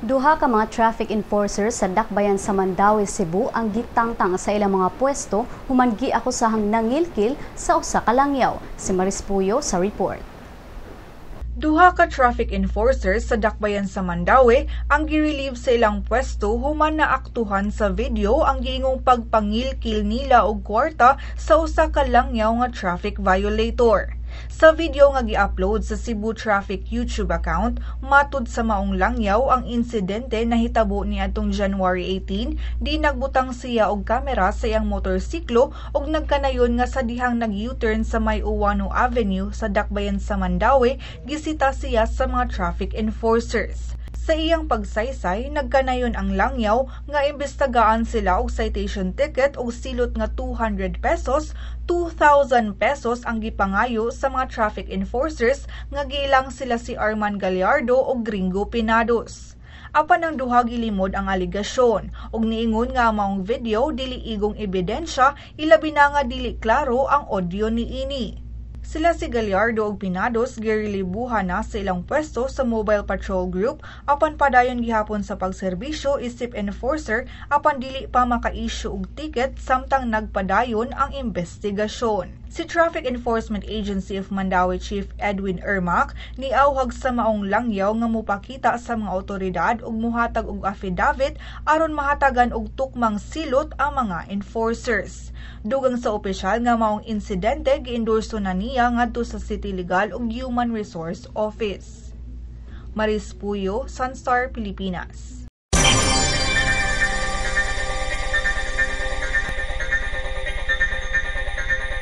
Duha ka mga traffic enforcers sa Dakbayan sa Mandaue, Cebu ang gitangtang sa ilang mga pwesto human giakusahang nangilkil sa usa ka langyaw. Si Maris Puyo sa report. Duha ka traffic enforcers sa Dakbayan sa Mandaue ang gi-relieve sa ilang pwesto human naaktuhan sa video ang giingong pagpangilkil nila og kwarta sa usa ka langyaw nga traffic violator. Sa video nga gi-upload sa Cebu Traffic YouTube account, matud sa maong langyaw, ang insidente nahitabo niadtong January 18, di nagbutang siya og kamera sa iyang motorsiklo ug nagkanayon nga sa dihang nag-U-turn sa may Uwano Avenue sa Dakbayan sa Mandaue, gisita siya sa mga traffic enforcers. Sa iyang pagsaysay, nagkanayon ang langyaw nga imbestigaan sila og citation ticket og silot nga 200 pesos. 2,000 pesos ang gipangayo sa mga traffic enforcers nga giilang sila si Arman Gallardo ug Gringo Pinados. Apan ang duha gilimod ang alegasyon ug niingon nga maong video dili igong ebidensya, ilabi na nga dili klaro ang audio niini. Sila si Gallardo ug Pinados girelibuhan na sa ilang pwesto sa Mobile Patrol Group apan padayon gihapon sa pagserbisyo isip enforcer, apan dili pa maka-issue og ticket samtang nagpadayon ang investigasyon. Si Traffic Enforcement Agency of Mandaue Chief Edwin Ermac niawhag sa maong langyaw nga mopakita sa mga otoridad ug muhatag og affidavit aron mahatagan og tukmang silot ang mga enforcers. Dugang sa opisyal nga maong insidente giendorso na niya ngadto sa City Legal ug Human Resource Office. Maris Puyo, Sunstar Pilipinas.